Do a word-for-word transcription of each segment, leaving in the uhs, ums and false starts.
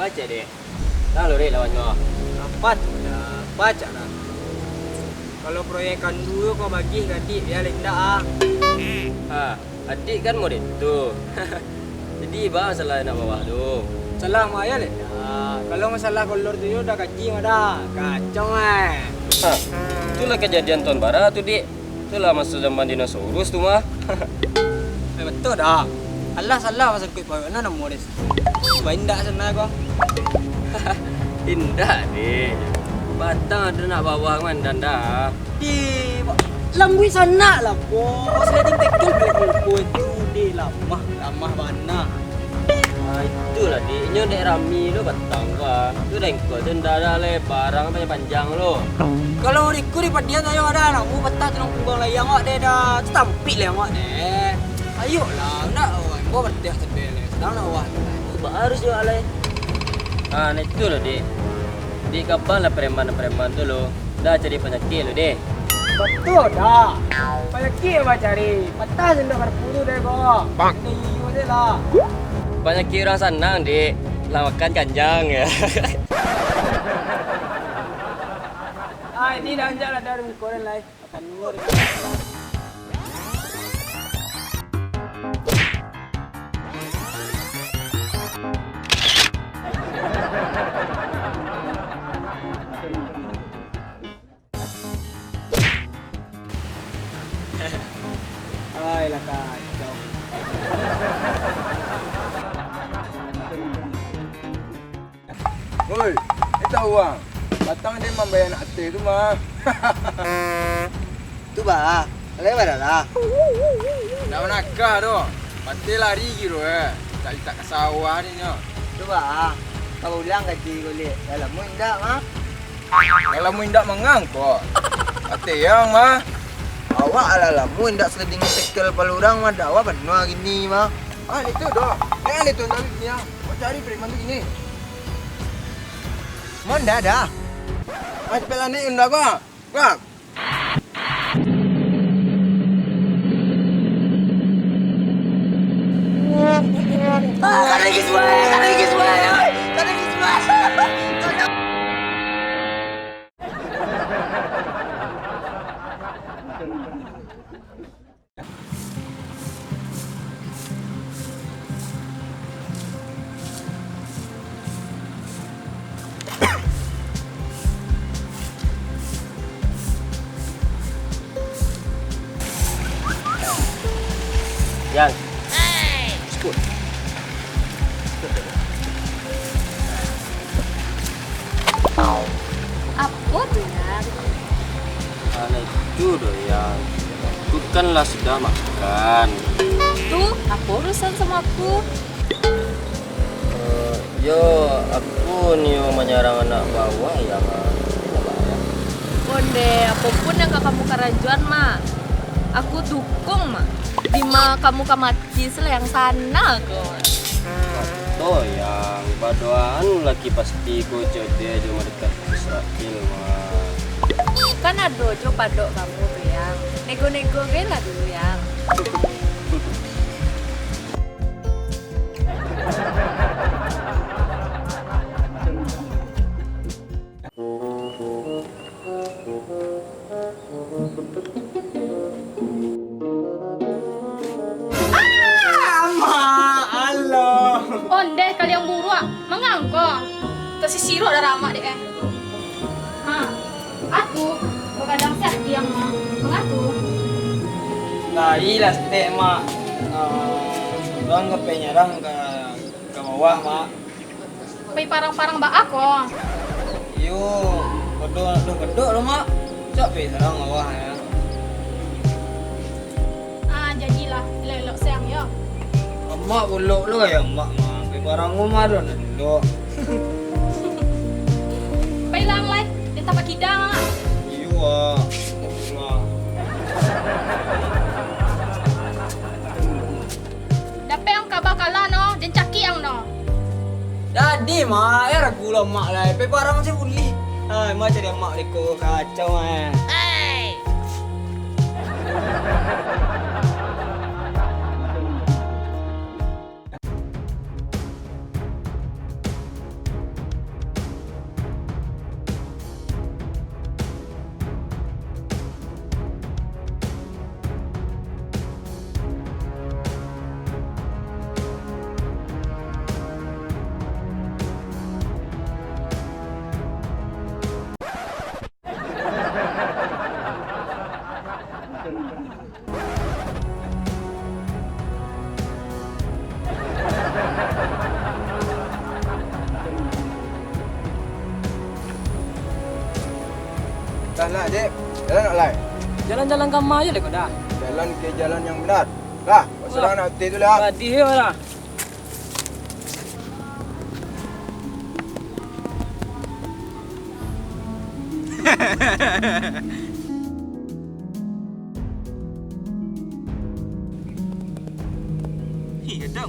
Cek deh. Nah, lo deh lawan nyo. Apa tu dah? Apa cak dah? Kalau proyek kandu tu kau bagi ka adik, biar indak ah. Ha, adik kan model tu. Jadi, ba masalah anak bawah tu? Salah mah ya leh. Kalau masalah kolor tu yo dah kaji mah dah. Kacau eh. Ha, tu lah kajadian tahun bara tu, Dik. Tu lah maso zaman dinosaurus tu mah. Eh, betul dah. Alah salah pasal kuik pawek nah namo deh. Ba indak sana ko. Indak, Dik. Batang ado nak bawah mandan dah. Di, lambuik sanak lah, bos. Sliding tackle balik muko itu, Dik, lamah, lamah bana. Ah, itulah, Dik. Inyo dek rami lo batang, bah. Tu dengkol tu ndak ado lai, barang panjang-panjang lo. Kalau iko di padian sajo ado, nak mu patah tulang pungguang layang awak deh dah. Tu tampik layang awak deh. Ayolah, nak awak, kau bertiak sedih leh. Sedang nak awak tu. Baru jo alai. Ah, nah itu lo, Dik. Dik, kapan lah preman-preman tu lo? Dah cari panyakik lo, Dik. Batua dah. Panyakik yang bacari. Patah sendok garpu tu deh, kok. Bang. Kena iyo je lah. Panyakik urang sanang, Dik. Lah makan kanjang ya. Ah, ini dah anjak lah dah, koran lai. Makan dulu, Dik. Ai lah kacau. Oi, eh tahu ah. Batang dia mambayar nak ateh tu mah. Tu bah, alai badalah. Nak manakah tu. Pateh lari giro eh. Tak litak ka sawah ni nyo. Tu bah, kau ulang kaji golek. Dalam mu indak mah. Kalau mu indak mangangkok, ate yang mah. Awak alah lamo indak sliding tackle palo urang mah, dak awak bana gini mah. Ah, itu doh. Jangan itu ndak gini ah. Kau cari preman tu gini. Mon dah dah. Mas pelan ni indak kau. Bang. Yang. Skut. Apo tu, Yang? Alah itu doh, Yang. Tu kan lah sudah makan. Tu apo urusan samo aku? Eh, yo, aku nio manyarang anak bawah, Yang. Onde, apo pun yang ka kamu karajoan, Mak. Aku dukung, Mak. Dima kamu ka mati, Kis lah yang sana ko. Batua, Yang. Badoaan laki pasti ko jodoh jo madekat Israel mah. Kan ado jo padok kamu tu, Yang. Nego-nego ge lah dulu, Yang. Ah, Mak, alah. Ondeh kalian buruak, mangangko. Tasisirok darah Amak dek, eh. Ha, aku bagadang siap diam, Mak. Mangatu. Lai lah stek, Mak. Ah, urang ka pai nyarang ka, ka bawah, Mak. Pai parang-parang baa ko? Iyo, kodok nak doh kedok lo, Mak. Cak pai sarang awah, ya. Ah, jadilah, elok-elok sayang, yo. Amak bulok lo, ya, Mak, mah. Pai parang rumah doh nak elok. Pai lang lai, den tapak kidang, ah. Iyo, ah. Wah. Dapek ang kaba kalah no, jan cakik ang no. Jadi, Mak, eh, ragu lah Mak lai. Pe parang se ulih. Ai, Mak cari Mak liko, kacau, eh. Hei! Dah lah, Dek. Jalan nak lai. Jalan-jalan ka ma je lah ko dah. Jalan ke jalan yang benar. Lah, wak sadang nak uteh tu lah. Padih yo lah. Ih, gadang.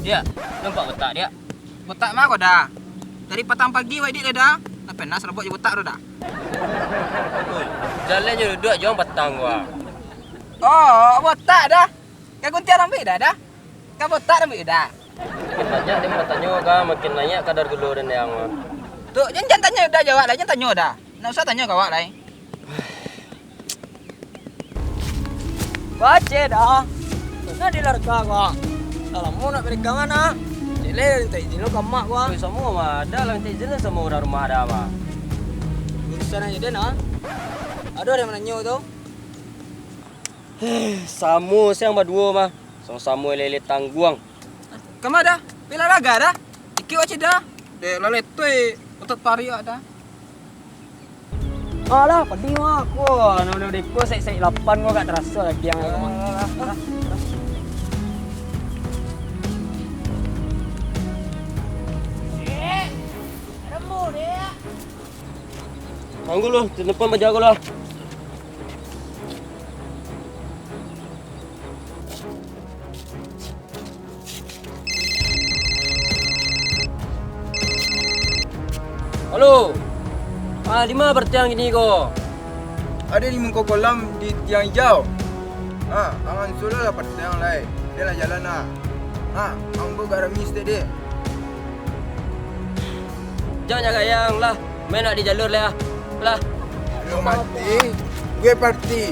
Diak, nampak botak, Diak? Botak ma ko, Da? Dari patang pagi wak iduik, Da. Lah panas rabok jo botak tu, Da. Oi, jalan jo duduak jo patang ko, ah. Oh, botak, Da. Ka guntiang rambuik, Da, Da? Ka botak rambuik, Da? Makin banyak den batanyo ka, makin naiak kadar gulo den, Diak, mah. Tu, jan, jan tanyo Da, jawab lah, jan tanyo Da. Ndak usah tanyo ka awak lai. Kacek Da. Nah, di larga ko. Lah lamo nak barekaman, ah. Cek lai mintak izin lo ka amak ko. Oi, samo mah, Da lah mintak izin lah samo urang rumah Da mah. Urusan ajo den, ah. Ado nan mananyo tu. Heh, samo siang baduo mah. Samo-samo lele tangguang. Ka ma Da? Pai lah laga Da. Ikik wak cida. Dek lah letoi otot pariak Da. Alah, padih mah ko. Nonton deko saik-saik lapan ko agak taraso lagi yang agak mah. Tunggu lu, di depan bajago lah. Halo. Ah, di ma partiang kini ko? Ado di muko kolam di tiang ijau. Ha, ang ansualah partiang lai. Den lah jalan lah. Ha, ang buek gak rami saketek dek. Jan nyo gayang lah. Main nak di jalur lai ah. Lah. Lu mati, gue party.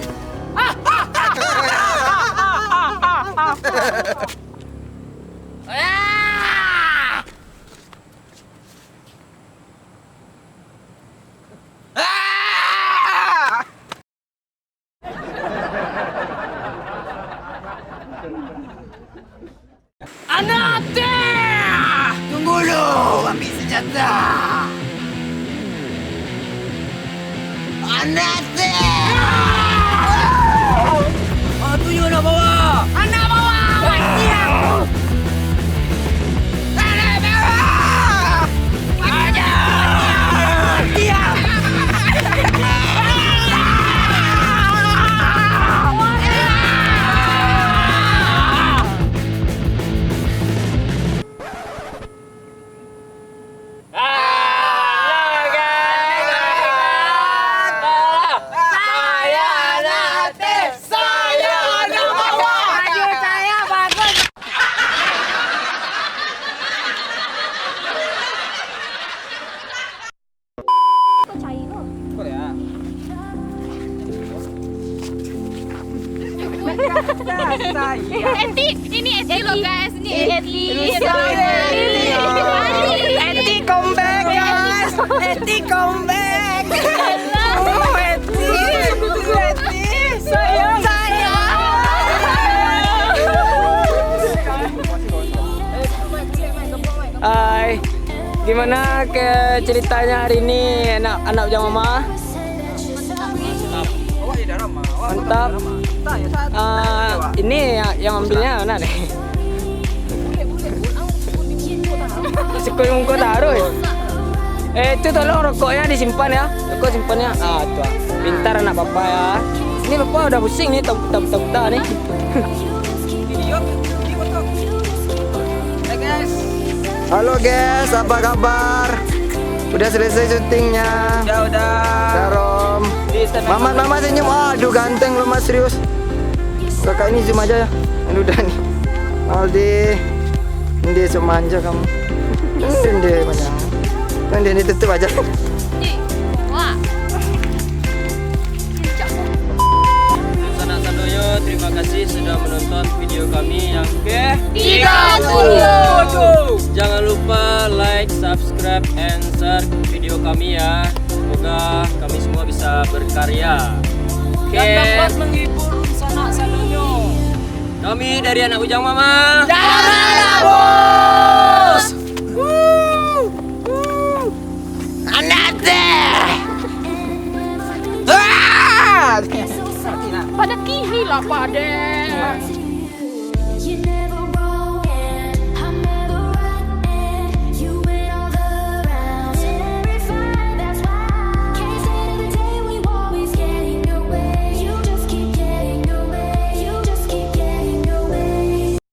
Anak teh! Tunggu lu, ambil senjata. Anak teh! Ah, tu yo anak bawah. Anak bawah, mati aku. Anak bawah! Eti, ini Eti lo guys, ini Eti. Eti comeback guys, Eti comeback. Oh, Eti, Eti, sayang. Hai, gimana ke ceritanya hari ini, anak, anak bujang mama? Mantap. Ah, ini yang, yang ambilnya mana nih? Sekali muka taruh. Eh, itu tolong rokoknya disimpan ya. Rokok simpannya. Ah, tuh. Pintar anak papa ya. Ini papa udah pusing nih, tak tak tak nih. Halo guys, apa kabar? Udah selesai syutingnya? Udah, udah. Darom. Mamat, Mamat senyum. Aduh, ganteng lu, Mas, serius. Kakak ini zoom aja ya. Aduh, udah nih. Aldi. Ini sok manja kamu. Ini, ini, ini tutup aja. Sanak sadonyo, terima kasih sudah menonton video kami yang ke tiga puluh. Jangan lupa like, subscribe, and share video kami ya. Semoga kami semua bisa berkarya. Oke. Dan dapat menghibur sanak Kami dari Anak Bujang Mama. Janganlah, Bos! Anate! Ah! Pada kini lah, Pade.